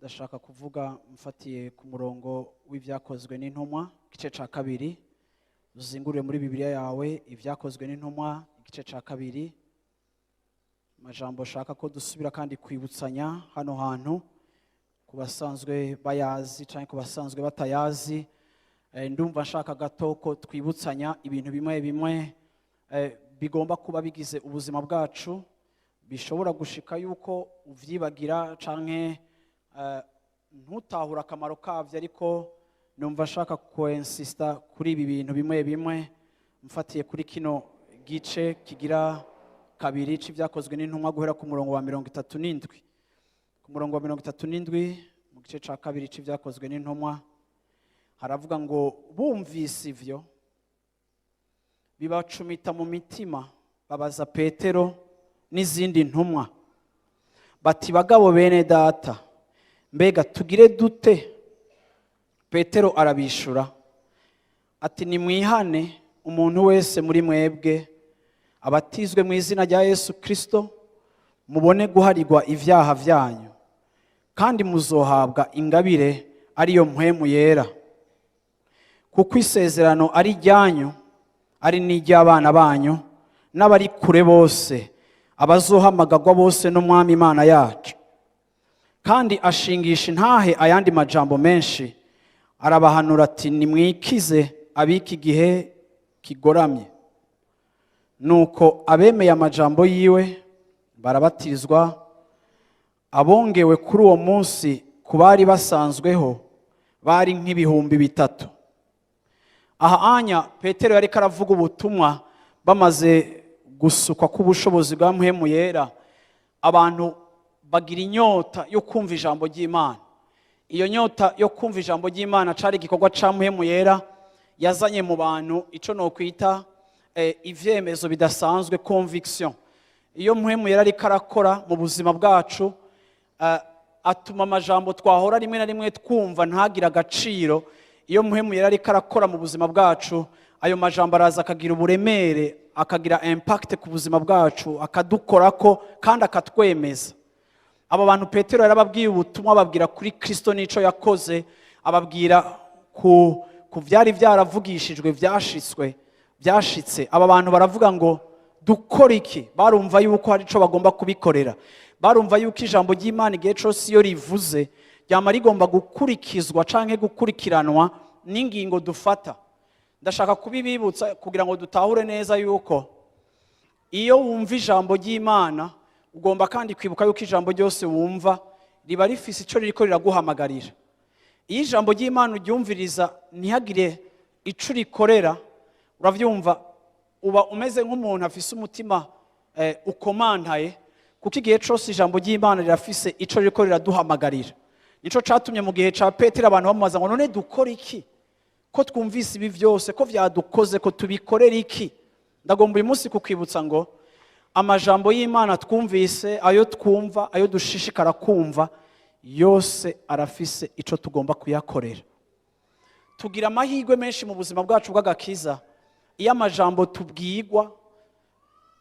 Ndashaka kuvuga mfatiye ku murongo w'Ibyakozwe n'Intumwa, igice cya kabiri. Uzingurire muri Bibiliya yawe Ibyakozwe n'Intumwa, igice cya kabiri. Amajambo ashaka ko dusubira kandi kwibutsanya hano hantu, ku basanzwe bayazi cyangwa ku basanzwe batayazi, ndumva nshaka gato ko twibutsanya ibintu bimwe bimwe bigomba kuba bigize ubuzima bwacu, bishobora gushika yuko uvyibagira canke ntutahure akamaro kavyo. Ariko numva nshaka kwensista kuri ibi bintu bimwe bimwe mfatiye kuri kino gice kigira kabiri c'Ibyakozwe n'Intumwa, guhera ku murongo wa 37. Ku murongo wa 37 mu gice ca kabiri c'Ibyakozwe n'Intumwa haravuga ngo: "Bumvise ivyo, bibacumita mu mitima, babaza Petero n'izindi ntumwa bati: 'Bagabo bene data, mbega tugire dute?' Petero arabishura ati: 'Nimwihane, umuntu wese muri mwebwe abatizwe mu izina rya Yesu Kirisito, mubone guharirwa ibyaha byanyu, kandi muzohabwa ingabire ariyo Mpwemu Yera. Kuko isezerano ari iryanyu, ari n'iry'abana banyu, n'abari kure bose, abazohamagarwa bose n'Umwami Imana yacu.' Kandi ashingisha intahe ayandi majambo menshi, arabahanura ati: 'Nimwikize ab'iki gihe kigoramye.' Nuko abemeye amajambo yiwe barabatizwa. Abongewe kuri uwo munsi ku bari basanzweho bari nk'ibihumbi 3." Aha anya Petero yariko aravuga ubutumwa bamaze gusukwa k'ubushobozi bwa Mpwemu Yera. Abantu bagira inyota yo kumva ijambo ry'Imana. Iyo nyota yo kumva ijambo ry'Imana cari igikorwa ca Mpwemu Yera yazanye mu bantu, ico nokwita ivyemezo bidasanzwe, conviction. Iyo Mpwemu Yera ariko arakora mu buzima bwacu, atuma amajambo twahora rimwe na rimwe twumva ntagire agaciro. Iyo Mpwemu Yera ariko arakora mu buzima bwacu, ayo majambo araza akagira uburemere, akagira impact ku buzima bwacu, akadukorako kandi akatwemeza. Aba bantu Petero yarababwiye ubutumwa, ababwira kuri Kristo n'ico yakoze, ababwira ku byari byaravugishijwe, byashitswe, byashitse. Aba bantu baravuga ngo: "Dukora iki?" Barumva yuko hari ico bagomba kubikorera. Barumva yuko ijambo ry'Imana igihe cose iyo rivuze ryama rigomba gukurikizwa canke gukurikiranwa n'ingingo dufata. Ndashaka kubibibutsa kugira ngo dutahure neza yuko iyo wumva ijambo ry'Imana, ugomba kandi kwibuka yuko ijambo ryose wumva riba rifise ico ririko riraguhamagarira. Iyo ijambo ry'Imana uryumviriza ntihagire ico urikorera, uravyumva, uba umeze nk'umuntu afise umutima ukomantaye, kuko igihe cose ijambo ry'Imana rirafise ico ririko riraduhamagarira. Nico catumye mu gihe ca Petero abantu bamubaza ngo: "None dukora iki, ko twumvise ibi byose, ko vyadukoze, ko tubikorera iki?" Ndagomba uyu munsi kukwibutsa ngo amajambo y'Imana twumvise, ayo twumva, ayo dushishikara kumva yose, arafise ico tugomba kuyakorera. Tugira amahirwe menshi mu buzima bwacu bw'agakiza iyo amajambo tubwigwa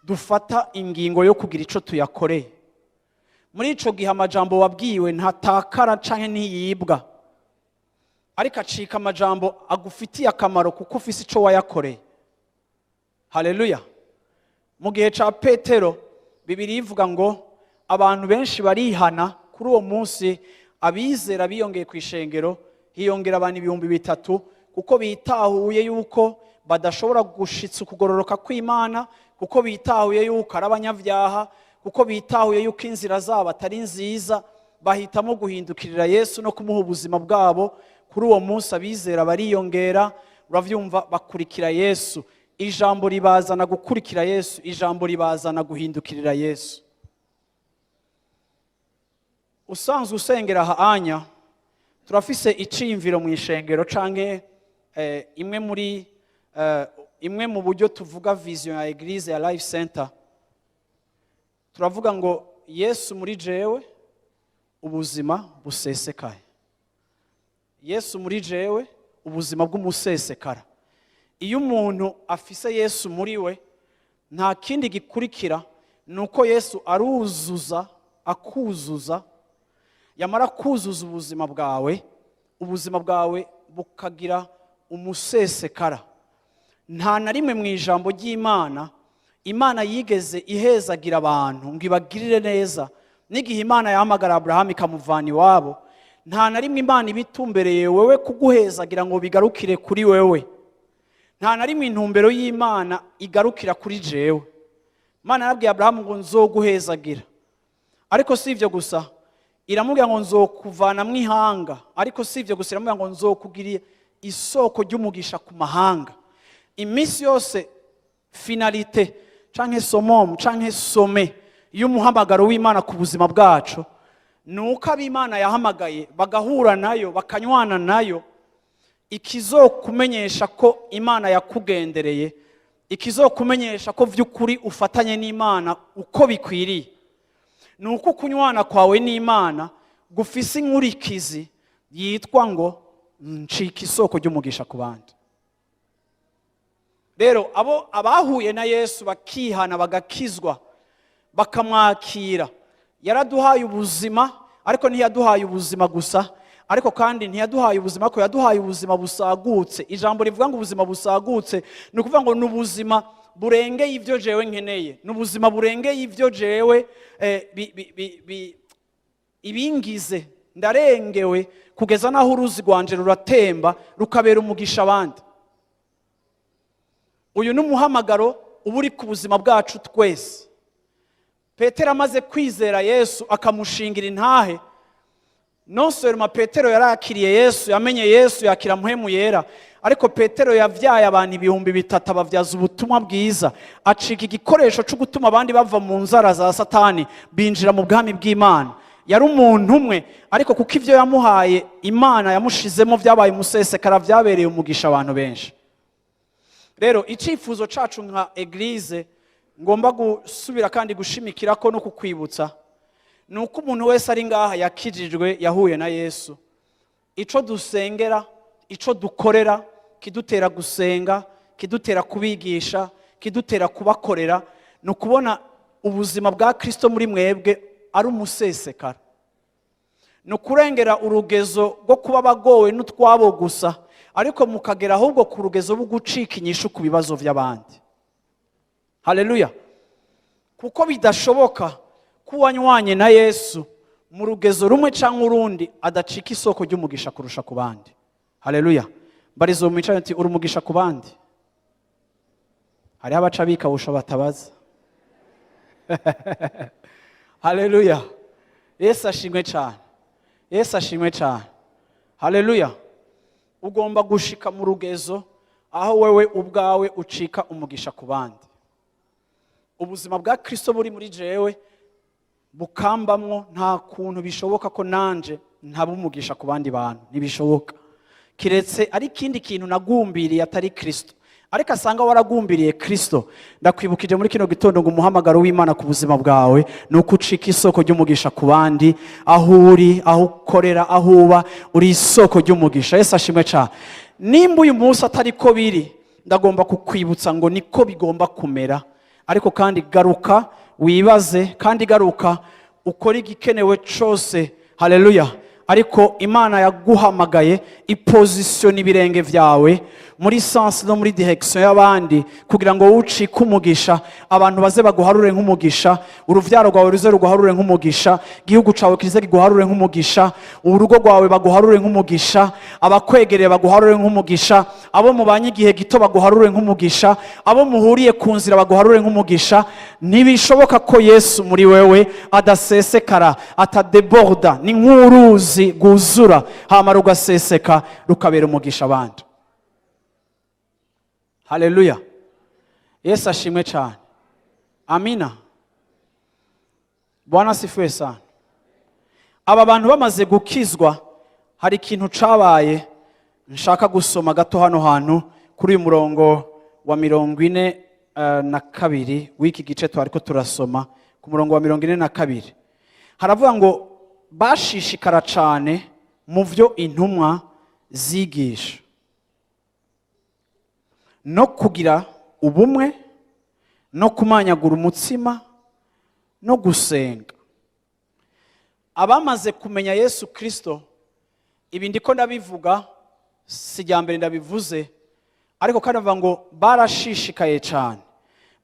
dufata ingingo yo kugira ico tuyakoreye. Muri ico gihe amajambo wabwiwe ntatakara canke ntiyibwa, ariko acika amajambo agufitiye akamaro kuko ufise ico wayakoreye. Haleluya! Mu gihe ca Petero, Bibiliya ivuga ngo abantu benshi barihana. Kuri uwo munsi abizera biyongeye ku ishengero, hiyongera abantu 3000, kuko bitahuye yuko badashobora gushitsa ukugororoka kw'Imana, kuko bitahuye yuko ari abanyabyaha, kuko bitahuye yuko inzira zabo atari nziza. Bahitamo guhindukirira Yesu no kumuha ubuzima bwabo. Kuri uwo munsi abizera bariyongera, uravyumva, bakurikira Yesu. Ijambo ribazana gukurikira Yesu, ijambo ribazana guhindukirira Yesu. Usanzwe usengera aha anya, turafise iciyumviro mu ishengero canke imwe mu buryo tuvuga vision ya Eglise ya Life Center. Turavuga ngo: "Yesu muri jewe, ubuzima busesekaye. Yesu muri jewe, ubuzima bw'umusesekara." Iyo umuntu afise Yesu muri we, nta kindi gikurikira, ni uko Yesu aruzuza, akuzuza. Yamara kuzuza ubuzima bwawe, ubuzima bwawe bukagira umusesekara. Nta na rimwe mu ijambo ry'Imana Imana yigeze ihezagira abantu ngo ibagirire neza. N'igihe Imana yahamagara Aburahamu ikamuvana iwabo, nta na rimwe Imana ibitumbereye wewe kuguhezagira ngo bigarukire kuri wewe. Nta na rimwe intumbero y'Imana igarukira kuri jewe. Imana yarabwiye Aburahamu ngo nzoguhezagira, ariko si ibyo gusa, iramubwira ngo nzokuvanamwo ihanga, ariko si ibyo gusa, iramubwira ngo nzokugira isoko ry'umugisha ku mahanga. Iminsi yose finalité canke summum canke sommet y'umuhamagaro w'Imana ku buzima bwacu ni uko ab'Imana yahamagaye bagahura nayo, bakanywana nayo. Ikizokumenyesha ko Imana yakugendereye, ikizokumenyesha ko by'ukuri ufatanye n'Imana uko bikwiriye, ni uko kunywana kwawe n'Imana gufise inkurikizi yitwa ngo ncika isoko ry'umugisha ku bandi. Rero abo abahuye na Yesu, bakihana, bagakizwa, bakamwakira, yaraduhaye ubuzima. Ariko ntiyaduhaye ubuzima gusa, ariko kandi ntiyaduhaye ubuzima, ariko yaduhaye ubuzima busagutse. Ijambo rivuga ngo ubuzima busagutse ni ukuvuga ngo ni ubuzima burengeye ibyo jewe nkeneye, ni ubuzima burengeye ibyo jewe ibingize. Ndarengewe kugeza n'aho uruzi rwanje ruratemba rukabera umugisha abandi. Uyu ni umuhamagaro uba uri ku buzima bwacu twese. Petero amaze kwizera Yesu akamushingira intahe, non seulement Petero yarakiriye Yesu, yamenye Yesu, yakira Mpwemu Yera, ariko Petero yavyaye abantu 3000, abavyaza ubutumwa bwiza, acika igikoresho cyo gutuma abandi bava mu nzara za Satani binjira mu bwami bw'Imana. Yari umuntu umwe, ariko kuko ivyo yamuhaye Imana yamushizemo vyabaye umusesekara, vyabereye umugisha abantu benshi. Rero icyifuzo cacu nka église ngomba gusubira kandi gushimikira ko no kukwibutsa ni uko umuntu wese ari ngaha yakijijwe, yahuye na Yesu, ico dusengera, ico dukorera, kidutera gusenga, kidutera kubigisha, kidutera kubakorera, ni ukubona ubuzima bwa Kristo muri mwebwe ari umusesekara, ni ukurengera urugezo rwo kuba bagowe n'utwabo gusa, ariko mukagera ahubwo ku rugezo rwo gucika inyishu ku bibazo by'abandi. Haleluya! Kuko bidashoboka ko uwanywanye na Yesu mu rugezo rumwe cyangwa urundi adacika isoko ry'umugisha kurusha ku bandi. Haleluya! Mbarizo mwicaye ati uri umugisha ku bandi. Hariho abaca bikawusha batabaza. Haleluya! Yesu ashimwe cyane! Yesu ashimwe cyane! Haleluya! Ugomba gushika mu rugezo aho wewe ubwawe ucika umugisha ku bandi. Ubuzima bwa Kristo buri muri jewe bukambamwo, nta kuntu bishoboka ko nanje ntaba umugisha ku bandi bantu. Ntibishoboka, kiretse ari ikindi kintu nagumbiriye atari Kristo. Ariko asanga waragumbiriye Kristo, ndakwibukije muri kino gitondo ngo umuhamagaro w'Imana ku buzima bwawe ni uko ucika isoko ry'umugisha ku bandi. Aho uri, aho ukorera, aho uba, uri isoko ry'umugisha. Yesu ashimwe cyane! Nimba uyu munsi atari ko biri, ndagomba kukwibutsa ngo niko bigomba kumera. Ariko kandi garuka wibaze, kandi garuka ukore igikenewe cyose. Haleluya! Ariko Imana yaguhamagaye ipositiona ibirenge byawe muri sens no muri direction y'abandi, kugira ngo ucike umugisha, abantu baze baguharure nk'umugisha, uruvyaro rwawe ruze ruguharure nk'umugisha, igihugu cawe kize kiguharure nk'umugisha, urugo rwawe baguharure nk'umugisha, abakwegereye baguharure nk'umugisha, abo mubanye igihe gito baguharure nk'umugisha, abo muhuriye ku nzira baguharure nk'umugisha. Ntibishoboka ko Yesu muri wewe adasesekara, atadeborda. Ni nk'uruzi rwuzura hama rugaseseka rukabera umugisha abandi. Haleluya! Yesu ashimwe cyane! Amina. Bwana asifiwe sana. Aba bantu bamaze gukizwa, hari ikintu cabaye nshaka gusoma gato hano hantu kuri uyu murongo wa 42 w'iki gice twariko turasoma. Ku murongo wa 42 haravuga ngo bashishikara cane mu vyo intumwa zigisha no kugira ubumwe no kumanyagura umutsima no gusenga. Aba bantu bamaze gukizwa, Abamaze kumenya Yesu Kirisito, ibi ndiko ndabivuga si irya mbere ndabivuze, ariko kandi bavuga ngo barashishikaye cyane,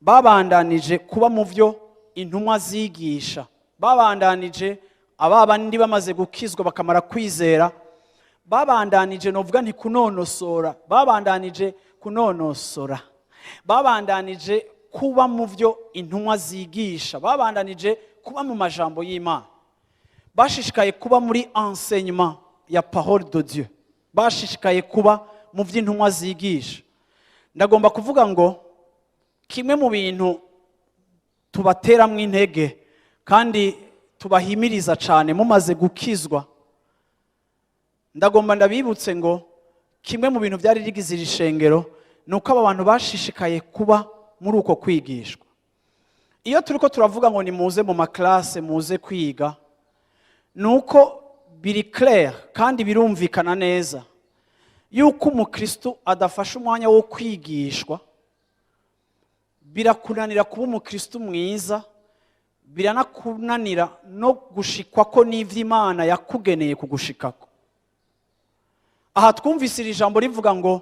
babandanije kuba mu byo intumwa zigisha, babandanije aba bandi bamaze gukizwa bakamara kwizera, babandanije, novuga nti kunonosora, babandanije kunonosora, babandanije kuba mu byo intumwa zigisha, babandanije kuba mu majambo y'Imana, bashishikaye kuba muri enseignement ya parole de Dieu, bashishikaye kuba mu byo intumwa zigisha. Ndagomba kuvuga ngo kimwe mu bintu tubateramwo intege kandi tubahimiriza cyane mumaze gukizwa, ndagomba ndabibutse ngo kimwe mu bintu byari bigize iri shengero ni uko aba bantu bashishikaye kuba muri uko kwigishwa. Iyo turi ko turavuga ngo nimuze mu ma classes, muze kwiga, ni uko biri clair kandi birumvikana neza yuko umukristo adafashe umwanya wo kwigishwa, birakunanira kuba umukristo mwiza, biranakunanira no gushikwa ko n'ivy'Imana yakugeneye kugushikako. Aha twumvise iri jambo rivuga ngo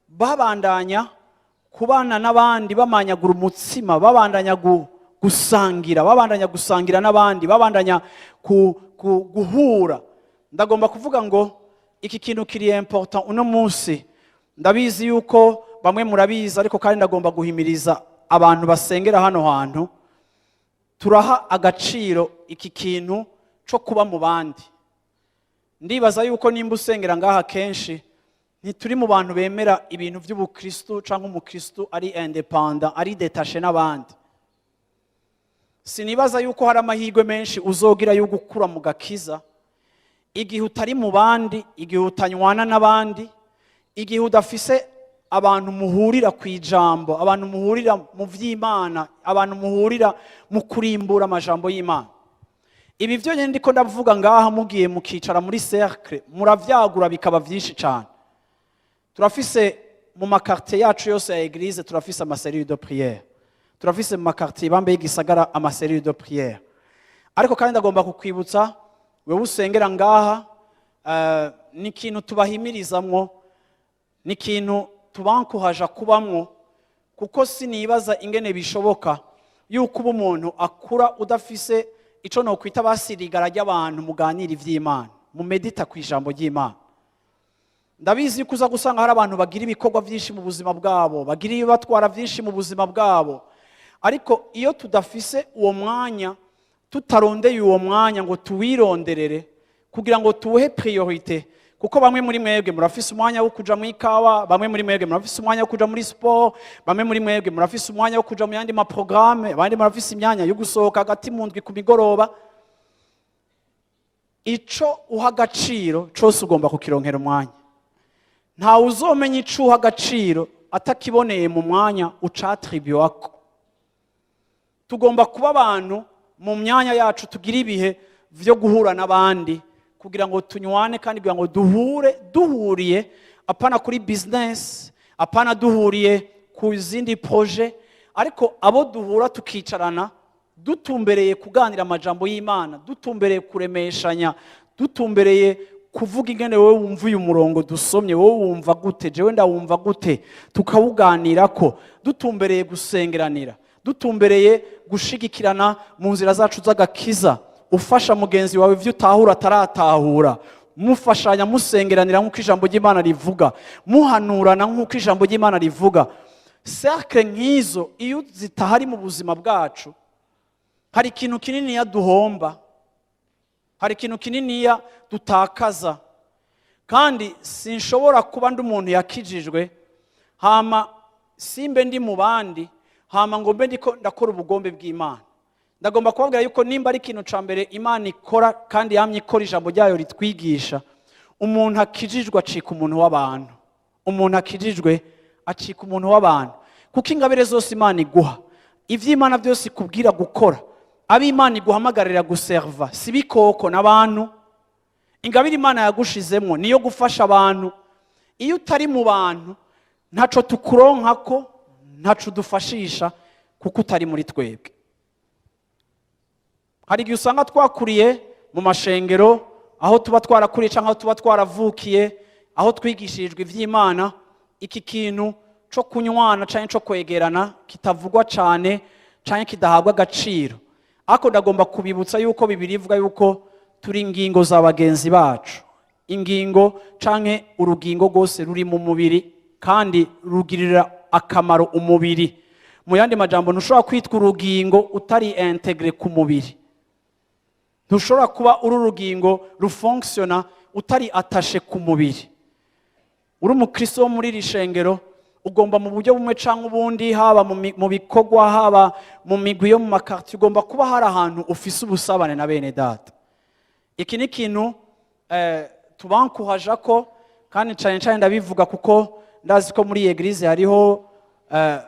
babandanya kubana n'abandi, bamanyagura umutsima, babandanya gusangira, babandanya gusangira n'abandi, babandanya guhura. Ndagomba kuvuga ngo iki kintu kiri important uno munsi. Ndabizi yuko bamwe murabizi, ariko kandi ndagomba guhimiriza abantu basengera hano hantu. Turaha agaciro iki kintu cyo kuba mu bandi. Ndibaza yuko nimba usengera ngaha kenshi, ntituri mu bantu bemera ibintu by'ubukristu cyangwa umukristu ari indépendant, ari détaché n'abandi. Sinibaza yuko hari amahirwe menshi uzogira yo gukura mu gakiza igihe utari mu bandi, igihe utanywana n'abandi, igihe udafise abantu muhurira ku ijambo, abantu muhurira mu by'Imana, abantu muhurira mu kurimbura amajambo y'Imana. Ibi byonyine ndiko ndavuga ngaha, mugiye mukicara muri cercle, muravyagura bikaba byinshi cyane. Turafise mu ma quartiers yacu yose ya église, turafise ama cellules de prière, turafise mu ma quartiers bambe y'igisagara ama cellules de prière. Ariko kandi ndagomba kukwibutsa wewe usengera ngaha, ni ikintu tubahimirizamwo, ni ikintu tubankuhaja kubamwo, kuko sinibaza ingene bishoboka yuko uba umuntu akura udafise ico nokwita basirigara ry'abantu muganira ivy'Imana, mumedita ku ijambo ry'Imana. Ndabizi yuko uza gusanga hari abantu bagira ibikorwa byinshi mu buzima bwabo, bagira ibibatwara byinshi mu buzima bwabo, ariko iyo tudafise uwo mwanya, tutarondeye uwo mwanya ngo tuwironderere kugira ngo tuwuhe priorité, kuko bamwe muri mwebwe murafise umwanya wo kuja mu ikawa, bamwe muri mwebwe murafise umwanya wo kuja muri sport, bamwe muri mwebwe murafise umwanya wo kuja mu yandi ma programmes, abandi murafise imyanya yo gusohoka hagati mu ndwi ku migoroba. Ico uha agaciro cose ugomba kukironkera umwanya. Ntawe uzomenya ico uha agaciro atakiboneye mu mwanya ucatribuwako. Tugomba kuba abantu mu myanya yacu tugira ibihe vyo guhura n'abandi kugira ngo tunywane kandi kugira ngo duhure duhuriye, apana kuri business, apana duhuriye ku zindi projets, ariko abo duhura tukicarana dutumbereye kuganira amajambo y'Imana, dutumbereye kuremeshanya, dutumbereye kuvuga ingene wowe wumva uyu murongo dusomye, wowe wumva gute, jewe ndawumva gute, tukawuganirako, dutumbereye gusengeranira, dutumbereye gushigikirana mu nzira zacu z'agakiza, ufasha mugenzi wawe ibyo utahura ataratahura, mufashanya, musengeranira nk'uko ijambo ry'Imana rivuga, muhanurana nk'uko ijambo ry'Imana rivuga. Cercle nk'izo iyo zitahari mu buzima bwacu, hari ikintu kininiya duhomba, hari ikintu kininiya dutakaza. Kandi sinshobora kuba ndi umuntu yakijijwe, hama simbe ndi mu bandi, hama ngo mbe ndiko ndakora ubugombe bw'Imana. Ndagomba kubabwira yuko nimba ari ikintu ca mbere Imana ikora kandi yamye ikora, ijambo ryayo ritwigisha, umuntu akijijwe acika umuntu w'abantu. Umuntu akijijwe acika umuntu w'abantu, kuko ingabire zose Imana iguha, ivy'Imana byose ikubwira gukora, abo Imana iguhamagarira guserva si bikoko n'abantu. Ingabire Imana yagushizemwo niyo gufasha abantu. Iyo utari mu bantu, ntaco tukuronkako, ntaco udufashisha, kuko utari muri twebwe. Hari igihe usanga twakuriye Mu mashengero aho tuba twarakuriye cyangwa aho tuba twaravukiye, aho twigishirijwe iby'Imana, iki kintu cyo kunywana cyangwa cyo kwegerana kitavugwa cyane cyangwa kidahabwa agaciro. Ariko ndagomba kubibutsa yuko Bibiliya ivuga yuko turi ingingo za bagenzi bacu. Ingingo canke urugingo rwose ruri mu mubiri kandi rugirira akamaro umubiri. Mu yandi majambo, ntushobora kwitwa urugingo utari intégré ku mubiri. Ntushobora kuba uri urugingo rufonctionna utari attaché ku mubiri. Uri umukristo wo muri iri shengero, ugomba mu buryo bumwe cyangwa ubundi, haba mu bikorwa, haba mu migwi yo mu maquartier, ugomba kuba hari ahantu ufise ubusabane na bene data. Iki ni ikintu tubankuhaja ko, kandi cyane cyane ndabivuga kuko ndazi ko muri iyi église hariho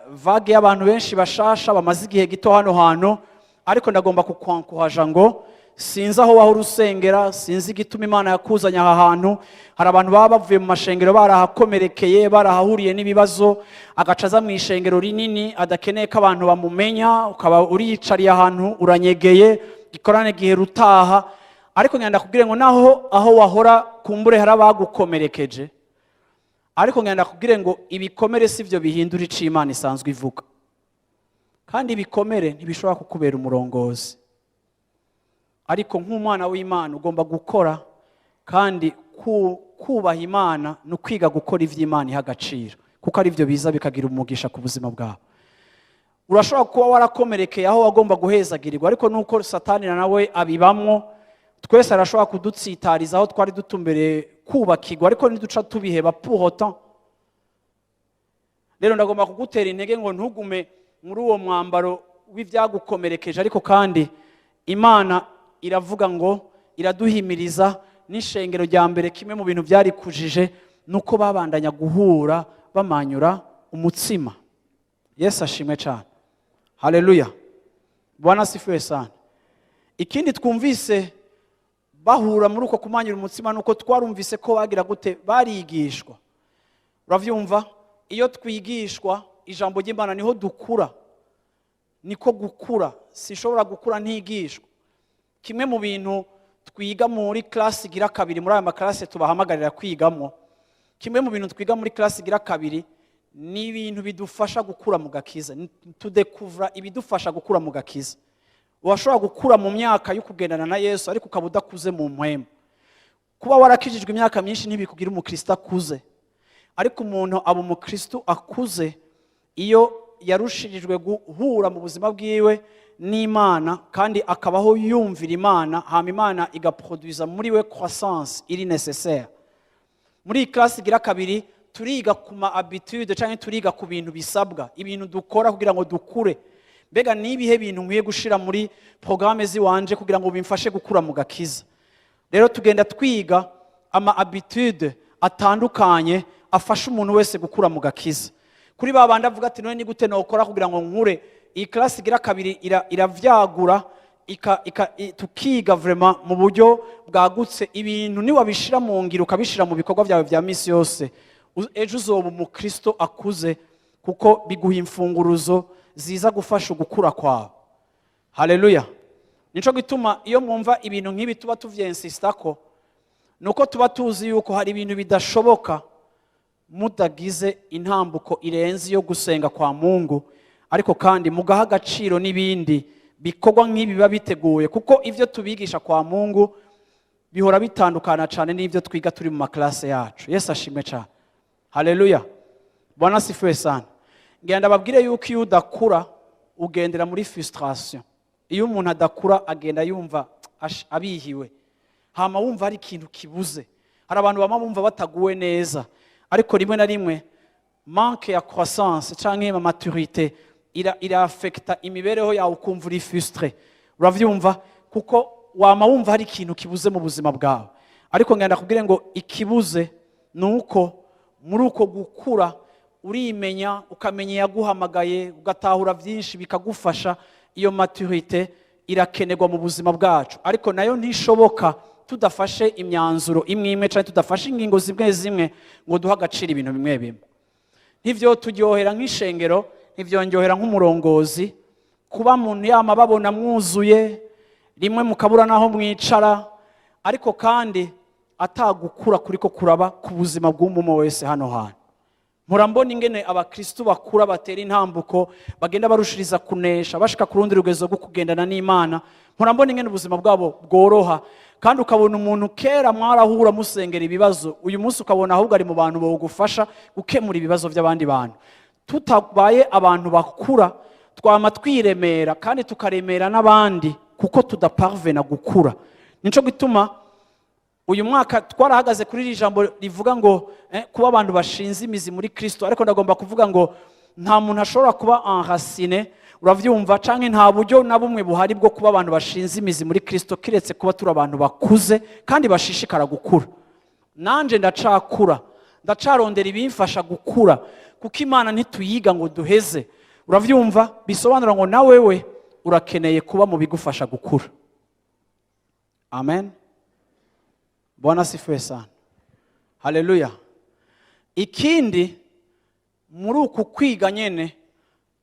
vague y'abantu benshi bashasha bamaze igihe gito hano hantu. Ariko ndagomba kukwankuhaja ngo sinzi aho wahora usengera, sinzi igituma Imana yakuzanye aha hantu. Hari abantu baba bavuye mu mashengero barahakomerekeye, barahahuriye n'ibibazo, agaca aza mu ishengero rinini adakeneye ko abantu bamumenya, ukaba uriyicariye ahantu uranyegeye, gikorane igihe rutaha. Ariko ngenda kubwire ngo naho aho wahora kumbure hari abagukomerekeje, ariko ngenda kubwire ngo ibikomere si byo bihindura ico Imana isanzwe ivuga, kandi ibikomere ntibishobora kukubera umurongozi. Ariko nk'umwana w'Imana ugomba gukora, kandi kubaha Imana ni ukwiga gukora ivyo Imana iha agaciro, kuko ari byo biza bikagira umugisha ku buzima bwawe. Urashobora kuba warakomerekeye aho wagomba guhezagirirwa, ariko nuko Satani nawe abibamwo, twese arashobora kudutsitariza aho twari dutumbereye kubakirwa, ariko ntiduca tubiheba pour autant. Rero ndagomba kugutera intege ngo ntugume muri uwo mwambaro w'ibyagukomerekeje. Ariko kandi Imana iravuga ngo iraduhimiriza n'ishengero rya mbere, kimwe mu bintu byarikujije ni uko babandanya guhura bamanyura umutsima. Yesu ashimwe cyane, haleluya, Bwana asifiwe sana. Ikindi twumvise bahura muri uko kumanyura umutsima, ni uko twarumvise ko bagira gute? Barigishwa. Urabyumva, iyo twigishwa ijambo ry'Imana niho dukura, niko gukura. Sinshobora gukura ntigishwa. Kimwe mu bintu twiga muri classe igira kabiri, muri aya maclasses tubahamagarira kwigamo, kimwe mu bintu twiga muri classe igira kabiri ni ibintu bidufasha gukura mu gakiza. Tudécouvra ibidufasha gukura mu gakiza. Washobora gukura mu myaka yo kugendana na Yesu, ariko ukaba udakuze mu mpwemu. Kuba warakijijwe imyaka myinshi ntibikugira umukristo akuze, ariko umuntu aba umukristo akuze iyo yarushirijwe guhura mu buzima bwiwe n'Imana, kandi akabaho yumvira Imana, hama Imana igaproduiza muri we croissance iri nécessaire. Muri iyi classe igira kabiri turiga ku ma habitude, cyangwa turiga ku bintu bisabwa, ibintu dukora kugira ngo dukure. Mbega ni ibihe bintu nkwiye gushira muri programme ziwanje kugira ngo bimfashe gukura mu gakiza? Rero tugenda twiga ama habitude atandukanye afasha umuntu wese gukura mu gakiza. Kuri ba bandi avuga ati: "None ni gute nokora kugira ngo nkure?" Iyi classe igira kabiri iravyagura, tukiga vraiment mu buryo bwagutse ibintu niwabishira mu ngiro, ukabishira mu bikorwa byawe bya misi yose, ejo uzoba umukristo akuze, kuko biguha imfunguruzo ziza gufasha ugukura kwawe. Haleluya! Nico gituma iyo mwumva ibintu nk'ibi tuba tuvyinsista ko nuko tuba tuzi yuko hari ibintu bidashoboka mudagize intambuko irenze yo gusenga kwa Mungu, ariko kandi mugaha agaciro n'ibindi bikorwa nk'ibi biba biteguye, kuko ibyo tubigisha kwa Mungu bihora bitandukana cyane n'ibyo twiga turi mu maclasses yacu. Yesu ashimwe cyane, haleluya, Bwana asifiwe sana. Ngenda babwire yuko iyo udakura ugendera muri frustration. Iyo umuntu adakura agenda yumva abihiwe, hama wumva hari ikintu kibuze. Hari abantu bama bumva bataguwe neza, ariko rimwe na rimwe manque ya croissance canke maturité ira affecta imibereho yawe, ukumva uri frustré. Uravyumva, kuko wama wumva hari ikintu kibuze mu buzima bwawe. Ariko ngenda kubwire ngo ikibuze ni uko muri uko gukura urimenya, ukamenya iyaguhamagaye, ugatahura byinshi bikagufasha. Iyo maturité irakenerwa mu buzima bwacu, ariko nayo ntishoboka tudafashe imyanzuro imwe imwe cyangwa tudafashe ingingo zimwe zimwe ngo duhe agaciro ibintu bimwe bimwe. Ntivyo turyohera nk'ishengero, ntivyongerera nk'umurongozi kuba muntu yama babona mwuzuye, rimwe mukabura n'aho mwicara. Ariko kandi atagukura kuriko kuraba ku buzima bw'umwe wese hano hantu. Murambona ingene abakristu bakura, batera intambuko, bagenda barushiriza kunesha, bashika ku rundi rugezo rwo kugendana n'Imana. Murambona ingene ubuzima bwabo bworoha, kandi ukabona umuntu kera mwarahura musengera ibibazo, uyu munsi ukabona ahubwo ari mu bantu bogufasha gukemura ibibazo by'abandi bantu. Tutabaye abantu bakura, twama twiremera kandi tukaremera n'abandi, kuko tudaparvena gukura. Nico gituma uyu mwaka twarahagaze kuri iri jambo rivuga ngo kuba abantu bashinze imizi muri Kristo. Ariko ndagomba kuvuga ngo nta muntu ashobora kuba enraciné, uravyumva, canke nta buryo na bumwe buhari bwo kuba abantu bashinze imizi muri Kristo kiretse kuba turi abantu bakuze kandi bashishikara gukura. Nanje ndacakura, ndacarondera ibimfasha gukura, kuko Imana ntituyiga ngo duheze, uravyumva. Bisobanura ngo na wewe urakeneye kuba mu bigufasha gukura. Amen. Bwana asifiwe sana. Haleluya. Ikindi, muri uku kwiga nyene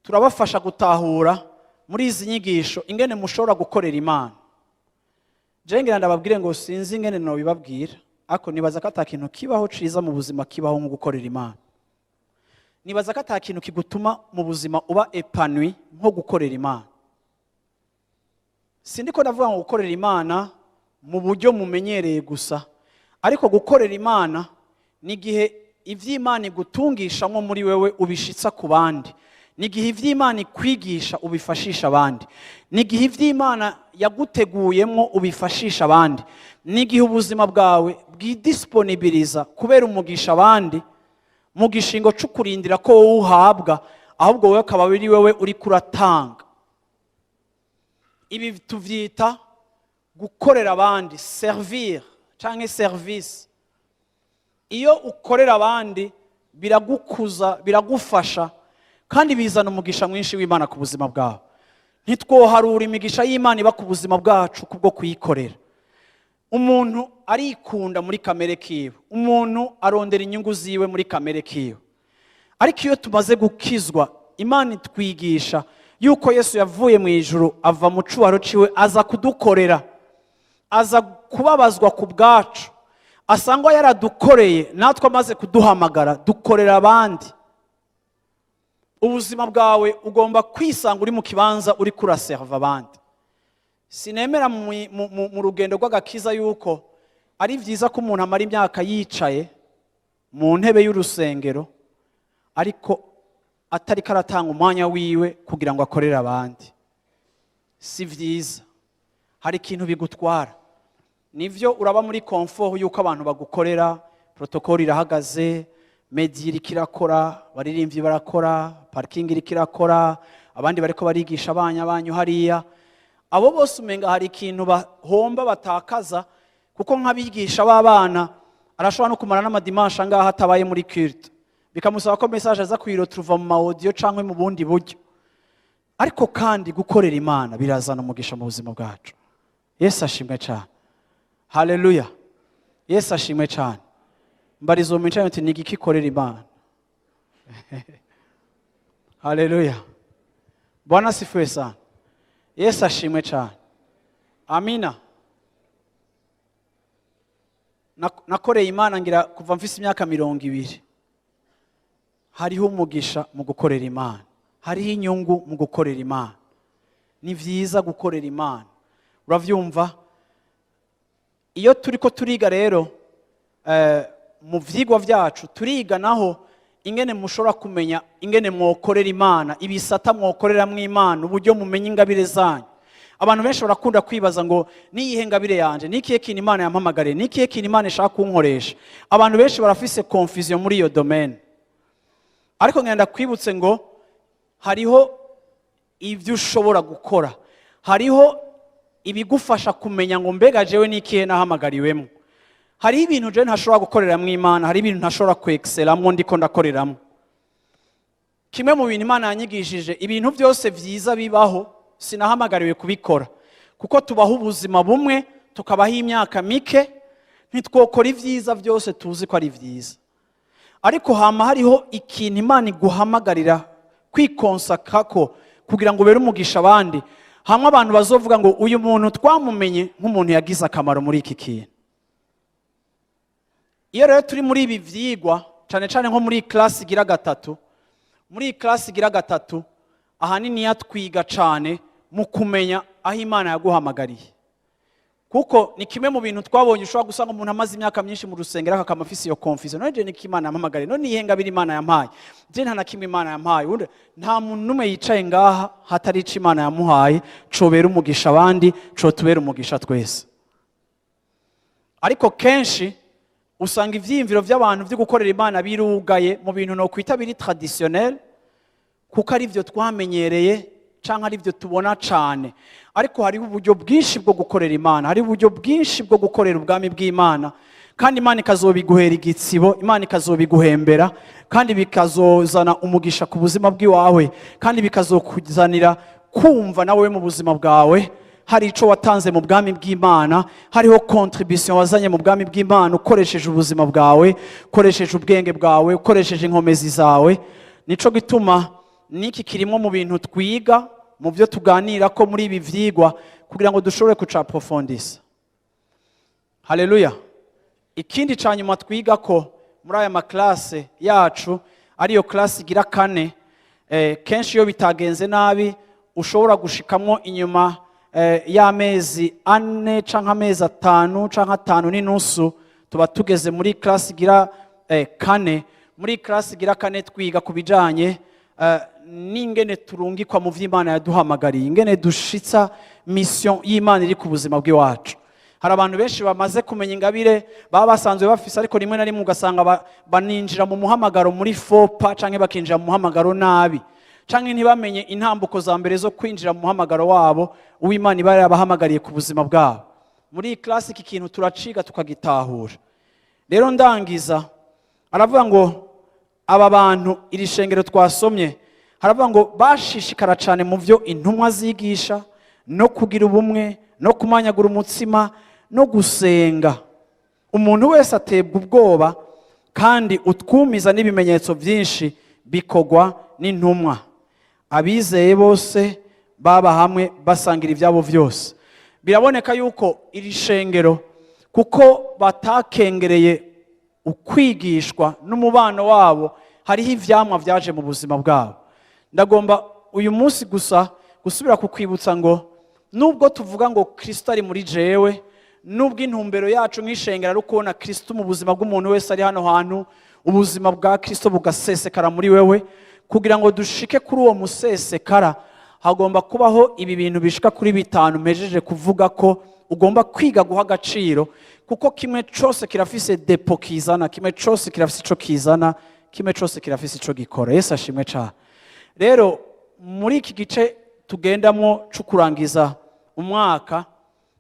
turabafasha gutahura muri izi nyigisho ingene mushobora gukorera Imana. Je ngira ndababwire ngo sinzi ingene nobibabwira, ariko nibaza ko ata kintu kibaho ciza mu buzima kibaho nko gukorera Imana. Nibaza ko ata kintu kigutuma mu buzima uba épanoui nko gukorera Imana. Sindiko ndavuga ngo gukorera Imana mu buryo mumenyereye gusa, ariko gukorera Imana ni igihe iby'Imana igutungishamo muri wewe ubishitsa ku bandi, ni igihe iby'Imana ikwigisha ubifashisha abandi, ni igihe iby'Imana yaguteguyemo ubifashisha abandi, ni igihe ubuzima bwawe bwidisponibiliza kubera umugisha abandi mu gishingo cyo kurindira ko wowe uhabwa, ahubwo wowe akaba ari wowe uri kuratanga. Ibi tuvyita gukorera abandi, servir canke service. Iyo ukorera abandi biragukuza, biragufasha, kandi bizana umugisha mwinshi w'Imana ku buzima bwawe. Ntitwoharura imigisha y'Imana iba ku buzima bwacu kubwo kuyikorera. Umuntu arikunda muri kamere kiwe, umuntu arondera inyungu ziwe muri kamere kiwe. Ariko iyo tumaze gukizwa, Imana itwigisha yuko Yesu yavuye mu ijuru, ava mu cubahiro ciwe, aza kudukorera, aza kubabazwa ku bwacu. Asangwa yaradukoreye, natwe amaze kuduhamagara dukorera abandi. Ubuzima bwawe ugomba kwisanga uri mu kibanza uri kuraserva abandi. Sinemera mu rugendo rw'agakiza yuko ari byiza ko umuntu amara imyaka yicaye mu ntebe y'urusengero, ariko atariko aratanga umwanya wiwe kugira ngo akorere abandi. Si byiza, hari ikintu bigutwara. Nivyo, uraba muri confort yuko abantu bagukorera, protocole irahagaze, media iriko irakora, abaririmbyi barakora, parking iriko irakora, abandi bariko barigisha abana banyu hariya. Abo bose umenga hari ikintu bahomba, batakaza, kuko nk'abigisha b'abana arashobora no kumara n'amadimanshi angaha atabaye muri culte, bikamusaba ko message aza kuyiretrouva mu ma audio cyangwa mu bundi buryo. Ariko kandi gukorera Imana birazana umugisha mu buzima bwacu. Yesu ashimwe cyane. Haleluya. Yesu ashimwe cyane. Mbarizo mu mwicaye uti: "Ni igiki ikorera Imana?" Haleluya. Bwana asifiwe sana. Yesu ashimwe cyane. Amina. Nakoreye Imana ngira kuva mfise imyaka 20. Hariho umugisha mu gukorera Imana, hariho inyungu mu gukorera Imana. Ni byiza gukorera Imana, uravyumva. Iyo turi ko turiga rero, mu vyigwa vyacu turiga naho ingene mushobora kumenya ingene mwokorera Imana, ibisata mwokoreramwo Imana, uburyo mumenya ingabire zanyu. Abantu benshi barakunda kwibaza ngo: "Niyihe ngabire yanje? Ni ikihe kintu Imana yampamagariye? Ni ikihe kintu Imana ishaka kunkoresha?" Abantu benshi barafise confusion muri iyo domaine. Ariko ngenda kwibutse ngo hariho ibyo ushobora gukora, hariho ibigufasha kumenya ngo: "Mbega jewe ni ikihe nahamagariwemo?" Hariho ibintu jewe ntashobora gukoreramo Imana, hari ibintu ntashobora kwexcelamwo ndiko ndakoreramo. Kimwe mu bintu Imana yanyigishije, ibintu byose byiza bibaho sinahamagariwe kubikora, kuko tubaho ubuzima bumwe, tukabaho imyaka mike, ntitwokora ibyiza byose tuzi ko ari byiza. Ariko hama hariho ikintu Imana iguhamagarira kwikonsaka ko kugira ngo ubere umugisha abandi. Hamwe abantu bazovuga ngo uyu muntu twamumenye nk'umuntu yagize akamaro muri iki kintu. Iyo rero turi muri ibi vyigwa, cane cane nko muri classe igira gatatu, muri iyi classe igira gatatu ahanini yatwiga cane mu kumenya aho Imana yaguhamagariye, kuko ni kimwe mu bintu twabonye. Ushobora gusanga umuntu amaze imyaka myinshi mu rusengero akaba afise iyo confusion: none je niki Imana yampamagariye? None iyihe ngabire Imana yampaye? Je nta na kimwe Imana yampaye. Ubundi nta muntu n'umwe yicaye ngaha hatari ico Imana yamuhaye cobera umugisha abandi, cotubera umugisha twese. Ariko kenshi usanga ivyiyumviro vy'abantu vyo gukorera Imana birugaye mu bintu nokwita biri traditionnel, kuko ari byo twamenyereye canke ari byo tubona cane. Ariko hariho uburyo bwinshi bwo gukorera Imana, hariho uburyo bwinshi bwo gukorera ubwami bw'Imana, kandi Imana ikazobiguhera igitsibo, Imana ikazobiguhembera, kandi bikazozana umugisha ku buzima bw'iwawe, kandi bikazokuzanira kumva nawe mu buzima bwawe hari ico watanze mu bwami bw'Imana, hariho contribution wazanye mu bwami bw'Imana, ukoresheje ubuzima bwawe, ukoresheje ubwenge bwawe, ukoresheje inkomezi zawe. Nico gituma n'iki kirimo mu bintu twiga, mu byo tuganira ko muri ibi vyigwa, kugira ngo dushobore kucapprofondissa. Haleluya! Ikindi ca nyuma twiga ko muri aya ma classes yacu, ariyo classe igira kane, kenshi iyo bitagenze nabi ushobora gushikamwo inyuma y'amezi 4 canke amezi 5 canke 5 n'inusu, tuba tugeze muri classe igira kane. Muri classe igira kane twiga ku bijanye n'ingene turungikwa mu vy'Imana yaduhamagariye, ingene dushitsa mission y'Imana iri ku buzima bw'iwacu. Hari abantu benshi bamaze kumenya ingabire baba basanzwe bafise, ariko rimwe na rimwe ugasanga baninjira mu muhamagaro muri fopa, canke bakinjira mu muhamagaro nabi, canke ntibamenye intambuko za mbere zo kwinjira mu muhamagaro wabo uw'Imana iba yarabahamagariye ku buzima bwabo. Muri iyi classe iki kintu turaciga, tukagitahura. Rero ndangiza, aravuga ngo aba bantu, iri shengero twasomye, haravuga ngo bashishikara cyane mu byo intumwa zigisha, no kugira ubumwe, no kumanyagura umutsima, no gusenga. Umuntu wese atebwa ubwoba, kandi utwumiza n'ibimenyetso byinshi bikorwa n'intumwa. Abizeye bose baba hamwe, basangira ibyabo byose. Biraboneka yuko iri shengero, kuko batakengereye ukwigishwa n'umubano wabo, hariho ivyamwa vyaje mu buzima bwabo. Ndagomba uyu munsi gusa gusubira kukwibutsa ngo nubwo tuvuga ngo Kristo ari muri jewe, nubwo intumbero yacu nk'ishengero ari ukubona Kristo mu buzima bw'umuntu wese ari hano hantu, ubuzima bwa Kristo bugasesekara muri wewe, kugira ngo dushike kuri uwo musesekara hagomba kubaho ibi bintu bishika kuri bitanu mpejeje kuvuga ko ugomba kwiga guha agaciro, kuko kimwe cose kirafise dépôt kizana, kimwe cose kirafise ico kizana, kimwe cose kirafise ico gikora. Yesu ashimwe cane. Rero muri iki gice tugendamo co kurangiza umwaka,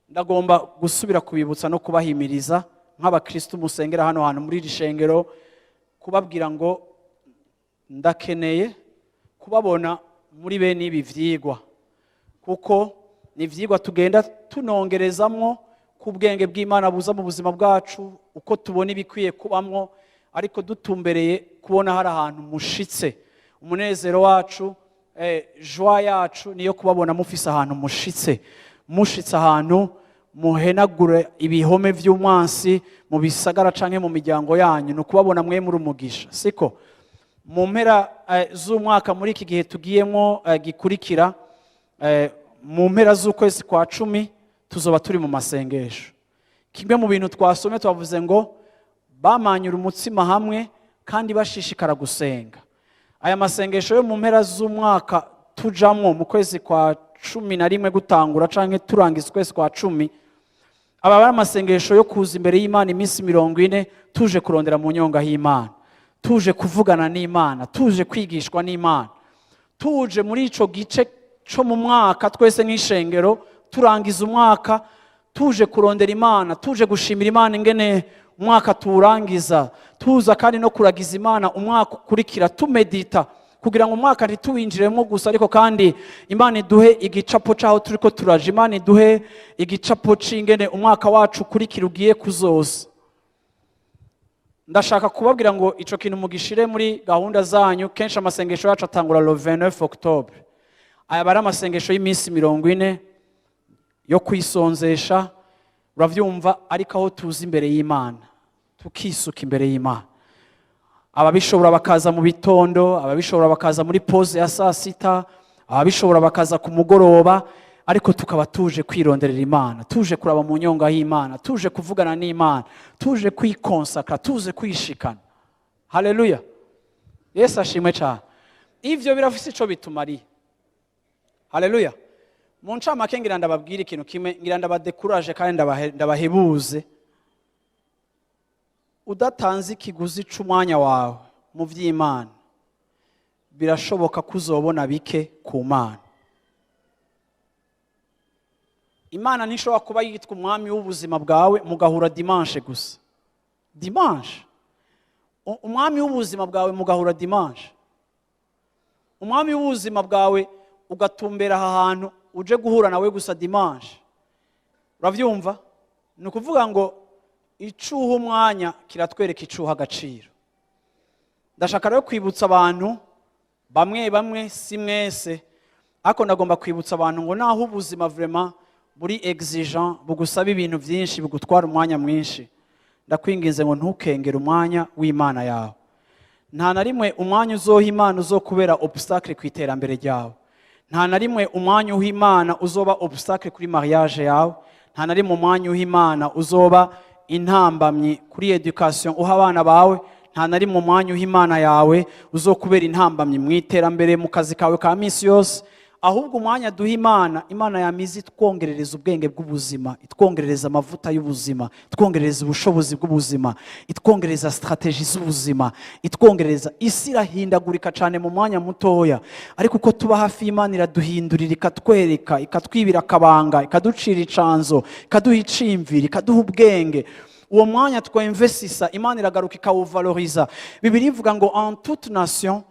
ndagomba gusubira kubibutsa no kubahimiriza nk'abakristu musengera hano hantu muri iri shengero, kubabwira ngo ndakeneye kubabona muri bene ibi vyigwa, kuko ni ivyigwa tugenda tunongerezamwo ku bwenge bw'Imana buza mu buzima bwacu, uko tubona ibikwiye kubamwo, ariko dutumbereye kubona hari ahantu mushitse. Umunezero wacu, joie yacu niyo kubabona mufise ahantu mushitse, mushitse ahantu muhenagure ibihome vy'umwansi mu bisagara canke mu miryango yanyu. Ni ukubabona mwe muri umugisha, siko? Mu mpera z'umwaka, muri iki gihe tugiyemo gikurikira, mu mpera z'ukwezi kwa 10 tuzoba turi mu masengesho. Kimwe mu bintu twasomye, twavuze ngo bamanyura umutsima hamwe kandi bashishikara gusenga. Aya masengesho yo mu mpera z'umwaka tujamwo mu kwezi kwa 11 gutangura canke turangiza ukwezi kwa 10, aba ari amasengesho yo kuza imbere y'Imana iminsi 40, tuje kurondera mu nyonga y'Imana, tuje kuvugana n'Imana, tuje kwigishwa n'Imana, tuje muri ico gice co mu mwaka twese nk'ishengero turangiza umwaka, tuje kurondera Imana, tuje gushimira Imana ingene umwaka tuwurangiza, tuza kandi no kuragiza Imana umwaka ukurikira, tumedita kugira ngo umwaka ntituwinjiremo gusa, ariko kandi Imana iduhe igicapo c'aho turiko turaja, Imana iduhe igicapo c'ingene umwaka wacu ukurikira ugiye kuzoza. Ndashaka kubabwira ngo ico kintu mugishire muri gahunda zanyu. Kenshi amasengesho yacu atangura le 29 octobre. Aya aba ari amasengesho y'iminsi 40 yo kwisonzesha, uravyumva, ariko aho tuza imbere y'Imana, tukisuka imbere y'Imana. Ababishobora bakaza mu bitondo, ababishobora bakaza muri pause ya saa sita, ababishobora bakaza ku mugoroba, ariko tukaba tuje kwironderera Imana, tuje kuraba mu nyonga y'Imana, tuje kuvugana n'Imana, tuje kwikonsakra, tuje kwishikana. Haleluya, Yesu ashimwe cyane. Ivyo birafise ico bitumariye. Haleluya. Mu ncamake, ngira ndababwire ikintu kimwe, ngira ndabadekuraje kandi ndabahebuze. Udatanze ikiguzi c'umwanya wawe mu vy'Imana, birashoboka ko uzobona bike ku Mana. Imana ntishobora kuba yitwa umwami w'ubuzima bwawe mugahura dimanche gusa. Dimanche, umwami w'ubuzima bwawe mugahura dimanche, umwami w'ubuzima bwawe ugatumbera aha hantu uje guhura nawe gusa dimanche, uravyumva? Ni ukuvuga ngo icuha umwanya kiratwereka icuha agaciro. Ndashaka rero kwibutsa abantu bamwe bamwe, si mwese, ariko ndagomba kwibutsa abantu ngo naho ubuzima vraiment buri exigent, bugusaba ibintu byinshi, bugutwara umwanya mwinshi, ndakwinginze ngo ntukengere umwanya w'Imana yawe. Nta na rimwe umwanya uzoha Imana uzokubera obstacle ku iterambere ryawe. Nta na rimwe umwanya uha Imana uzoba obstacle kuri mariage yawe. Nta na rimwe umwanya uha Imana uzoba intambamyi kuri education uha abana bawe. Nta na rimwe umwanya uha Imana yawe uzokubera intambamyi mu iterambere, mu kazi kawe ka minsi yose. Ahubwo umwanya duha Imana, Imana yamize itwongerereza ubwenge bw'ubuzima, itwongerereza amavuta y'ubuzima, itwongerereza ubushobozi bw'ubuzima, itwongereza stratégie z'ubuzima, itwongereza. Isi irahindagurika cyane mu mwanya mutoya, ariko uko tuba hafi y'Imana, iraduhindurira, ikatwereka, ikatwibira akabanga, ikaducira icanzo, ikaduha icimvira, ikaduha ubwenge. Uwo mwanya twemvesisa, Imana iragaruka ikawuvaloriza. Bibiliya ivuga ngo: "En toute nation,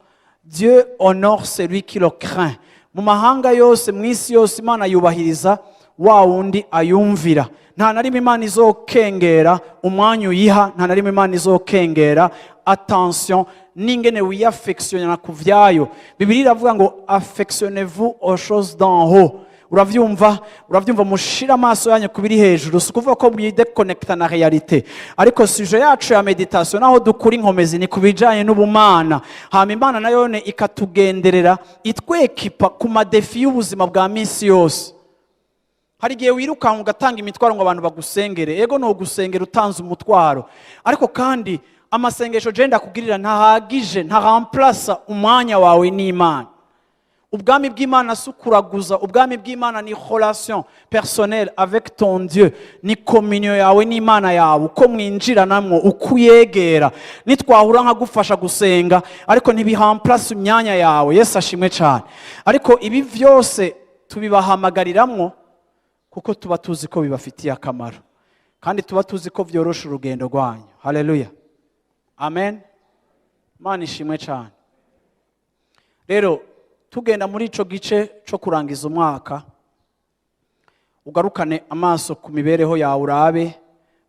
Dieu honore celui qui le craint." Mu mahanga yose, mu isi yose, Imana yubahiriza wa wundi ayumvira. Nta na rimwe Imana izokengera umwanya uyiha. Nta na rimwe Imana izokengera attention n'ingene wiyafekisiona ku vyayo. Bibiliya iravuga ngo: "Affectionnez-vous aux choses d'en haut." Uravyumva? Uravyumva? Mushire amaso yanyu ku biri hejuru. Si ukuvuga ko mwidekonekita na réalité, ariko sujet yacu ya méditation, naho dukura inkomezi, ni ku bijanye n'ubumana. Hama Imana nayone ikatugenderera, itwekipa ku ma défis y'ubuzima bwa minsi yose. Hari igihe wirukanka ugatanga imitwaro ngo abantu bagusengere. Ego, ni ugusengera utanze umutwaro, ariko kandi amasengesho je ndakugirira ntahagije, ntaramplasa umwanya wawe n'Imana. Ubwami bw'Imana si ukuraguza. Ubwami bw'Imana ni relation personnelle avec ton Dieu, ni communion yawe n'Imana yawe, uko mwinjiranamwo, uko uyegera. Nitwahura nkagufasha gusenga, ariko ntibihamplasa imyanya yawe. Yesu ashimwe cyane. Ariko ibi byose tubibahamagariramwo kuko tuba tuzi ko bibafitiye akamaro, kandi tuba tuzi ko byorosha urugendo rwanyu. Haleluya, amen, Imana ishimwe cyane. Rero tugenda muri ico gice cyo kurangiza umwaka, ugarukane amaso ku mibereho yawe, urabe: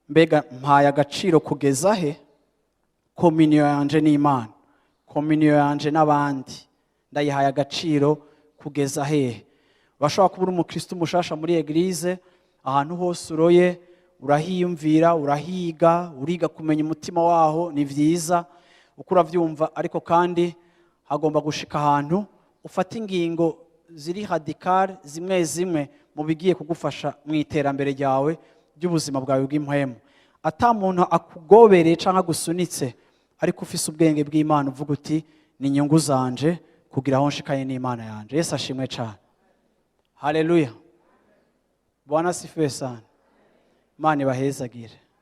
mbega mpaye agaciro kugeza he communion yanje n'Imana? Communion yanje n'abandi ndayihaye agaciro kugeza hehe? Urashobora kuba uri umukristo mushasha muri église. Ahantu hose uroye urahiyumvira, urahiga, uriga kumenya umutima waho, ni byiza uko urabyumva, ariko kandi hagomba gushika ahantu ufata ingingo ziri radicales zimwe zimwe mu bigiye kugufasha mu iterambere ryawe ry'ubuzima bwawe bw'impwemu, ata muntu akugobereye cyangwa agusunitse, ariko ufise ubwenge bw'Imana, uvuga uti: "Ni inyungu zanje kugira aho nshikanye n'Imana yanje." Yesu ashimwe cyane. Haleluya, Bwana asifiwe sana. Imana ibahezagire.